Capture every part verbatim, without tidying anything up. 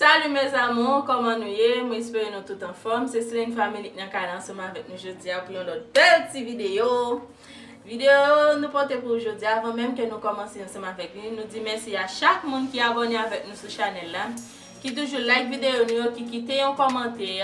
Salut mes amours, kòman nou ye? Mwen espere nou tout anfòm. Se Celine Family ki nan kay la ansanm avèk nou jodi a pou yon lòt bèl ti videyo. Videyo nou pote pou jodi a, avan menm ke nou kòmanse ansanm avèk li, nou di mèsi a chak moun ki abòne avèk nou sou chanèl la, ki toujou like videyo nou yo, ki kite yon kòmantè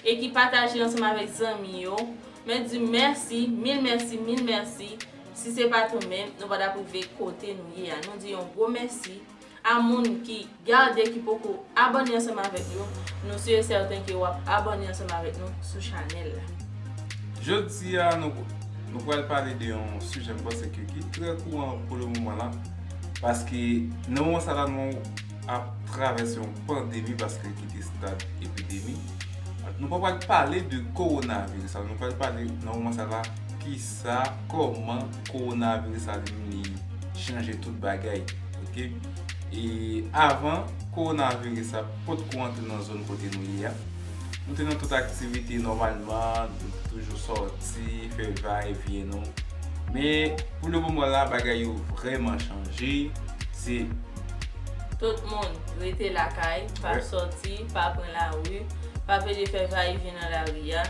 e ki pataje ansanm avèk zanmi yo. Mwen di mèsi, mil mèsi, mil mèsi. Si se pa t ou menm, nou pa t ap rive kote nou ye a. Nou di yon gwo mèsi a moun ki gade, ki poko abòne ansanm avèk nou. Nou si e sèten ke w ap abòne ansanm avèk nou sou chanèl la. Jodi a, nou, nou pral pale de yon sijè m panse ke ki trè kouran pou le moman la. Paske nan moman sa la, nou ap travèse yon pandemi paske li kite stad epidemi. Nou pa pral pale de kowonaviris la, nou pral pale nan moman sa la, kisa, kòman kowonaviris la li menm li chanje tout bagay, oke? E avan kowonaviris la potko antre nan zòn kote nou ye a, nou te nan tout aktivite nòmalman, nou te toujou sòti, fè va e vyen nou. Men, pou le moman la, bagay yo vrèman chanje. Se tout moun rete lakay, pa sòti, pa pran lari, pa pede fè va e vyen nan lari a,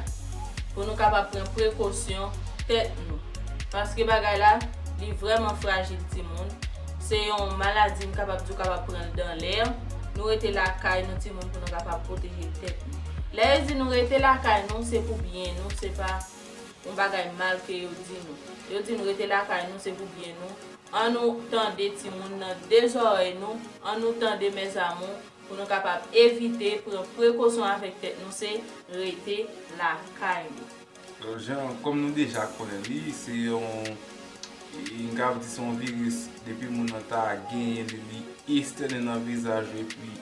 pou nou kapab pran prekosyon tèt nou. Paske bagay la, li vrèman frajil timoun. Se yon maladi, m kapab di w kapab pran l dan lè. Nou rete lakay nou timoun pou nou kapab pwoteje tèt nou. Lè yo di nou rete lakay nou, se pou byen nou, se pa yon bagay mal ke yo di nou. Yo di nou rete lakay nou, se pou byen nou. An nou tande timoun nan de zòrèy nou, an nou tande mes amours, pou nou kapab evite pran prekosyon avèk tèt nou, se rete lakay nou. Jan, kòm nou deja konnen li, se yon, e, m kapab di se yon viris, depi moun nan ta genyen li, li estène nan vizaj ou, epi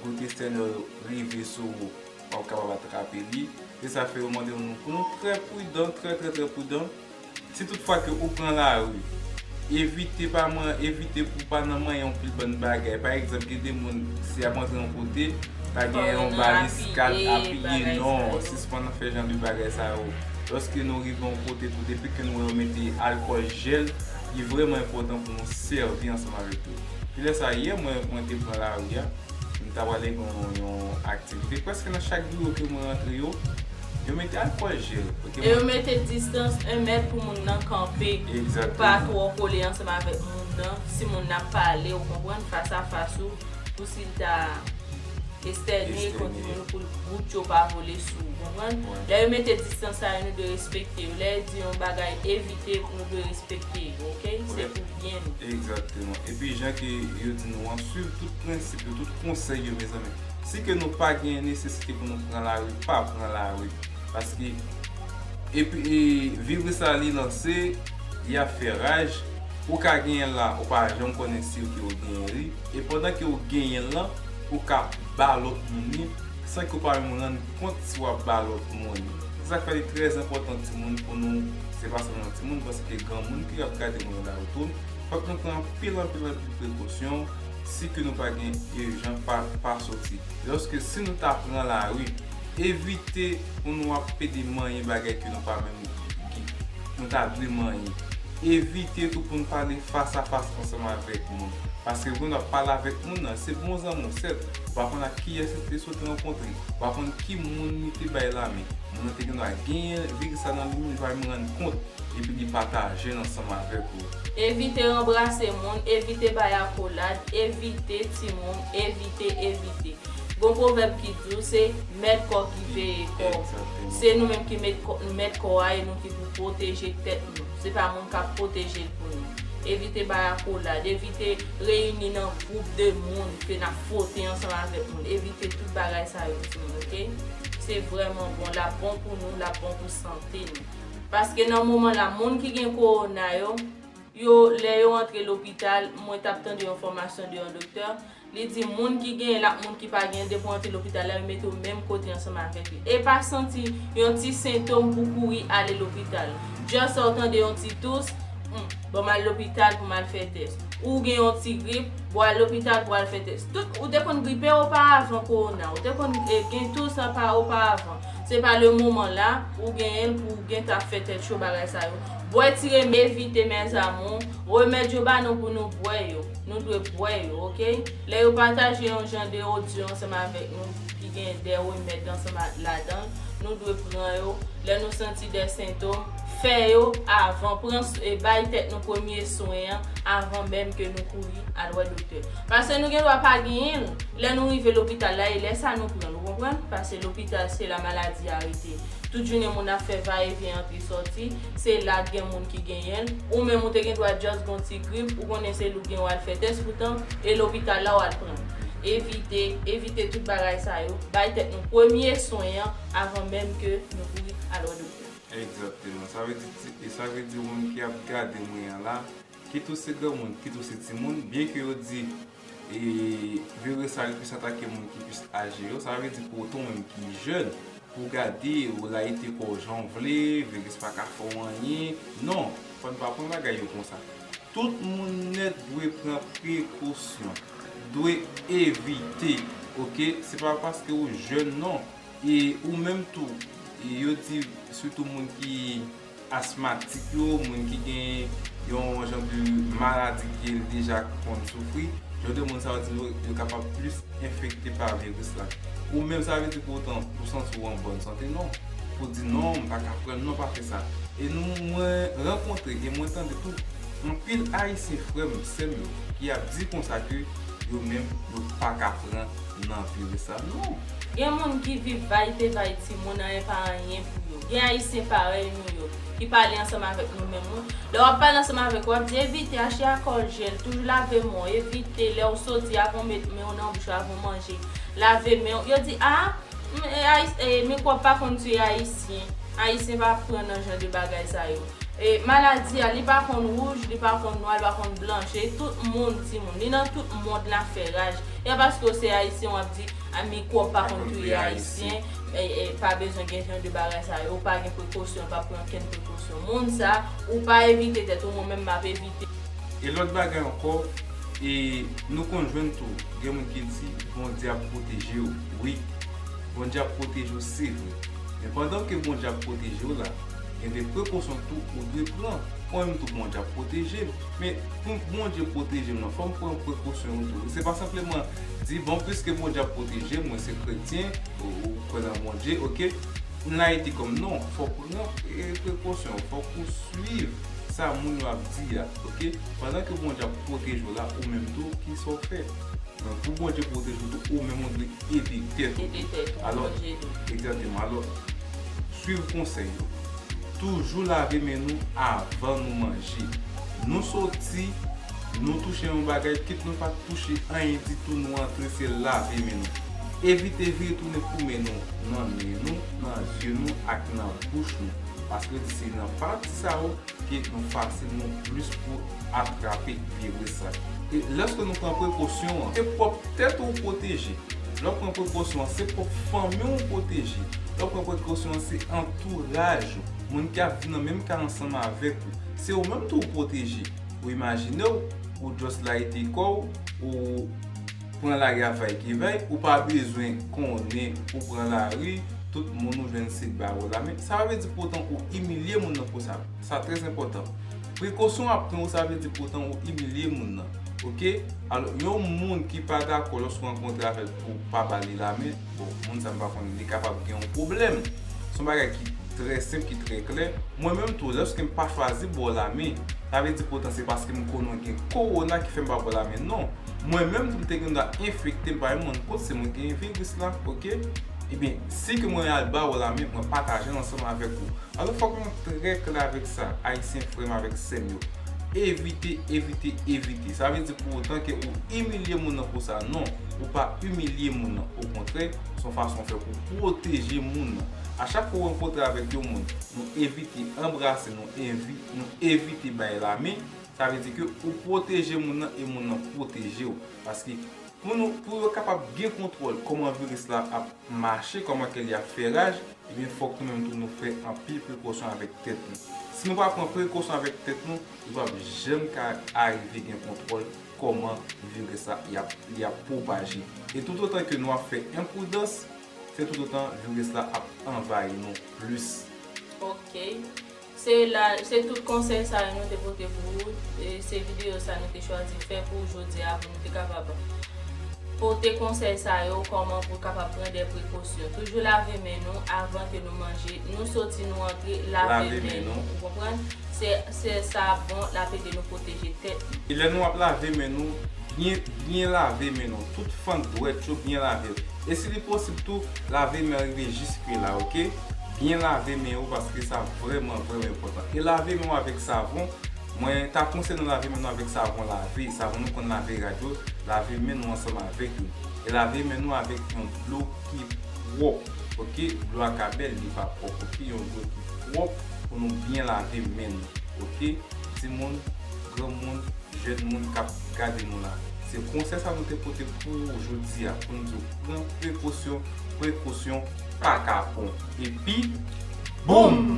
gout estène yo rive sou ou, w ap kapab atrape li. Se sa fè yo mande nou pou nou trè pridan, trè, trè, trè pridan. Si toutfwa ke ou pran lari, evite pa man-, evite pou pa nan manyen yon pil bann bagay. Pa egzanp, gen de moun, si y ap antre yon kote, ta gen yon baliskad apiye, non, sispann fè jan de bagay sa yo. Lòske nou rive yon kote tou, depi ke nou wè yo mete alkòl jèl, li vrèman enpòtan pou nou sèvi ansanm avèk yo. Kilè sa yè, mwen, mwen te pran lari a, m ta prale gen yon, yon aktivite. Prèske nan chak biwo ke mwen rantre yo, yo mete alkòl jèl, oke? E yo mete distans en mèt pou moun nan kanpe, pou pa twò kole ansanm avèk moun nan. Si moun nan ap pale, ou konprann, fas a fas ou, pou si l ta estène kont moun pou l gout yo pa vole sou ou, konprann? Lè yo mete distans sa yo, nou dwe respekte yo. Lè yo di yon bagay evite, nou dwe respekte yo, oke? Se pou byen nou. Egzakteman. Epi jan ke yo di nou an, swiv tout prensip yo, tout konsèy yo, mezanmi. Si ke nou pa gen nesesite pou nou pran lari, pa pran lari. Paske, epi, e, viris la li lanse, li ap fè raj, ou ka genyen l la, ou pa janm konnen si ou ke ou genyen li. E pandan ke ou genyen l lan, ou ka ba lòt moun li, san ke ou pa menm rann kont si w ap ba lòt moun li. Se sa k fè li trè enpòtan, timoun, pou nou, se pa sèlman timoun, paske granmoun ki ap gade nou nan lari tou, fòk nou pran anpil, anpil, anpil prekosyon, si ke nou pa gen ijan, pa, pa sòti. Lòske si nou ta pran lari, evite pou nou ap pede manyen bagay ke nou pa menm gen, nou ta dwe manyen. Evite tou pou n pale fas a fas ansanm avèk moun. Paske lè w ap pale avèk moun nan, se bon zanmi w, sèt, ou pa konn ak kiyès li te sot rankontre, ou pa konn ki moun li te bay lamen. Moun nan te gen dwa genyen viris sa nan li, li pa menm rann kont, epi li pataje l ansanm avèk ou. Evite anbrase moun, evite bay akolad, evite timoun, evite, evite. Gon pwovèb ki di w se mèt kò ki veye kò. Egzakteman. Se nou menm ki mèt kò, mèt kò a, e nou ki pou pwoteje tèt nou. Se pa moun k ap pwoteje l pou nou. Evite bay akolad, evite reyini nan gwoup de moun ke n ap fwote ansanm avèk moun. Evite tout bagay sa yo, timoun, oke? Se vrèman bon, l ap bon pou nou, l ap bon pou sante nou. Paske nan moman la, moun ki gen kowona yo, yo, lè yo antre lopital, mwen t ap tande yon enfòmasyon de yon doktè, li di moun ki genyen l ak moun ki pa genyen, depi w antre lopital la, yo mete w menm kote ansanm avèk li. E pa santi yon ti sentòm pou kouri ale lopital. Just sa w tande yon ti tous, hmm, bon, m al lopital pou m al fè tès. Ou gen yon ti grip, bon, al lopital pou al fè tès. Tout, ou te konn gripe oparavan kowona, ou te konn, eh, gen tous apa-, oparavan. Se pa le moman la, ou genyen l pou w gentan ap fè tèt cho bagay sa yo. Bwè ti remèd, evite mes amours, remèd yo ba nou pou nou bwè yo. Nou dwe bwè yo, oke? Lè yo pataje yon jan de odyo ansanm avèk nou ki gen de remèd ansanm a- ladan l, nou dwe pran yo. Lè nou santi de sentòm, fè yo avan. Pran s- e bay tèt nou premye swen an avan menm ke nou kouri al wè doktè. Paske nou gen dwa pa genyen l. Lè nou rive lopital la, e lè sa nou pran l, ou konprann? Paske lopital se la maladi a rete. Tout jounen moun ap fè va e vyen antre sòti, se la gen moun ki genyen l. Ou menm ou te gen dwa just gon ti grip, ou konnen se lou gen w al fè tès poutan, e lopital la w al pran. Evite, evite tout bagay sa yo. Bay tèt nou premye swen an avan menm ke nou kouri al wè doktè. Egzakteman. Sa vle di, ti- e sa vle di moun ki ap gade mwen an la, kit ou se granmoun, kit ou se timoun, byen ke yo di e viris la li plis atake moun ki plis aje yo, sa vle di pou otan ou menm ki jèn, pou w gade, ou layite kò w jan w vle, viris pa ka fè w anyen. Non, fò n pa pran bagay yo konsa. Tout moun nèt dwe pran prekosyon, dwe evite, oke? Se pa paske ou jèn non, e ou menm tou, e yo di sitou moun ki asmatik yo, moun ki gen yon jan de maladi ke l deja konn soufri, jan de moun sa yo di yo, yo kapab plis enfekte pa viris la. Ou menm sa vle di pou otan ou santi w an bòn sante? Non. Pou di non, m pa ka pran l, non, pa fè sa. E nou, mwen rankontre e mwen tande tou anpil Ayisyen frè m, sè m yo, ki ap di konsa ke yo menm yo pa ka pran nan viris la. Non. Gen moun ki viv vaytevay timoun, anyen pa anyen pou yo. Gen Ayisyen parèy nou yo, ki pale ansanm avèk nou menm wi. Lè w ap pale ansanm avèk yo, w ap di evite achte akòl jèl, toujou lave men w, evite lè w soti avan w met men w nan bouch ou, avan w manje, lave men w. Yo di a, m- e Ayis- e mikwòb pa konn tiye Ayisyen. Ayisyen pa pran nan jan de bagay sa yo. E maladi a, li pa konn wouj, li pa konn nwa, li pa konn blanch. E tout moun, timoun, li nan tout mond la fè raj. E pa paske w se Ayisyen w ap di a mikwòb pa konn touye Ayisyen, e, e pa bezwen gen jan de bagay sa yo, ou pa gen prekosyon, ou pa pran okenn prekosyon. Moun sa, ou pa evite tèt ou, mwen menm m ap evite. E lòt bagay ankò, e nou konn jwenn tou, gen moun ki di Bondye ap pwoteje w. Wi, Bondye ap pwoteje w, se vre. Men pandan ke Bondye ap pwoteje w la, gen de prekosyon tou ou dwe pran. Mwen menm tou Bondye ap pwoteje m. Men pou Bondye pwoteje m nan, fò m pran prekosyon yo tou. Se pa senpleman di, bon, piske Bondye ap pwoteje m, mwen se kretyen, ou, ou kwè nan Bondye, oke, m layite kò m. Non, fò w pran e, prekosyon, fòk ou swiv sa moun yo ap di a, oke? Pandan ke Bondye ap pwoteje w la, ou menm tou, kisa w fè? Donk, pou Bondye pwoteje w tou, ou menm ou dwe ede tèt ou. Ede tèt ou, Alò, Bondye ede w. Egzakteman. Alò, swiv konsèy yo. Toujou lave men nou avan nou manje. Nou soti, nou touche yon bagay, kit nou pa touche anyen ditou, nou antre, se lave men nou. Evite vire tounen pou men nou nan nen nou, nan zye nou ak nan bouch nou. Paske se nan pati sa yo ke nou fasil nou plis pou atrape viris la. E lèske nou pran prekosyon an, se pwòp tèt ou pwoteje. Lè w pran prekosyon an, se pwòp fanmi w ou pwoteje. Lè w pran prekosyon an, se antouraj ou, moun ki ap viv nan menm kay ansanm avèk ou. Se ou menm tou ou pwoteje. Ou imajine w, ou just layite kò w, ou pran lari a vay ki vay, ou pa bezwen konnen ou pran lari, tout moun ou jwenn se ba w lamen. Sa pa vle di pou otan ou imilye moun nan konsa. Sa trè enpòtan. Prekosyon w ap pran yo, sa vle di pou otan ou imilye moun nan. Oke? Alò, yon moun ki pa dakò lòske w rankontre avè l pou w pa ba li lamen, bon, moun sa m pa konnen, li kapab gen yon pwoblèm. Se yon bagay ki trè senp, ki trè klè. Mwen menm tou, lòske m pa chwazi ba w lamen, sa vle di pou otan se paske m konnen w gen kowona ki fè m pa ba w lamen. Non. Mwen menm tou m te gen dwa enfekte, m pa menm rann kont se mwen ki gen viris la, oke? Ebyen, si ke mwen al ba w lamen, mwen pataje l ansanm avèk ou. Alò, fòk nou trè klè avèk sa, Ayisyen frè m avèk sè m yo. Evite, evite, evite. Sa vle di pou otan ke ou imilye moun nan konsa, non. Ou pa imilye moun nan. Okontrè, se yon fason w fè pou pwoteje moun nan. A chak fwa ou rankontre avèk yon moun, nou evite anbrase, nou evi- nou evite bay lamen, sa vle di ke ou pwoteje moun nan e moun nan pwoteje w. Paske pou nou, pou yo kapab gen kontwòl kòman viris la ap mache, kòman ke li ap fè raj, ebyen fòk nou menm tou nou fè anpil prekosyon avèk tèt nou. Si nou pa pran prekosyon avèk tèt nou, nou p ap janm ka arive gen kontwòl kòman viris la y ap, li ap pwopaje. E toutotan ke nou ap fè enpridans, se toutotan viris la ap anvayi nou plis. Ok. Se la, se tout konsèy sa yo nou te pote pou ou. E se videyo sa nou te chwazi fè pou ou jodi a, pou nou te kapab pote konsèy sa yo, kòman pou w kapab pran de prekosyon. Toujou lave men nou avan ke nou manje. Nou soti, nou antre, lave men nou. Ou konprann? Se, se sa bon, l ap ede nou pwoteje tèt nou. E lè nou ap lave men nou, byen, byen lave men nou. Tout fann dwèt yo, byen lave yo. E si li posib tou, lave men rive jis pye la, oke? Byen lave men ou paske sa vrèman, vrèman enpòtan. E lave men ou avèk savon, mwen ta konseye nou lave men nou avèk savon lave. Savon nou konn lave rad yo, lave men nou ansanm avèk li. E lave men nou avèk yon dlo ki pwòp, oke? Dlo a ka bèl, li pa pwòp, oke? Yon dlo ki pwòp pou nou byen lave men nou, oke? Timoun, granmoun, jèn moun k ap gade nou la. Se konsèy sa nou te pote pou ou jodi a, pou nou di w pran prekosyon, prekosyon pa kapon. Epi, boum!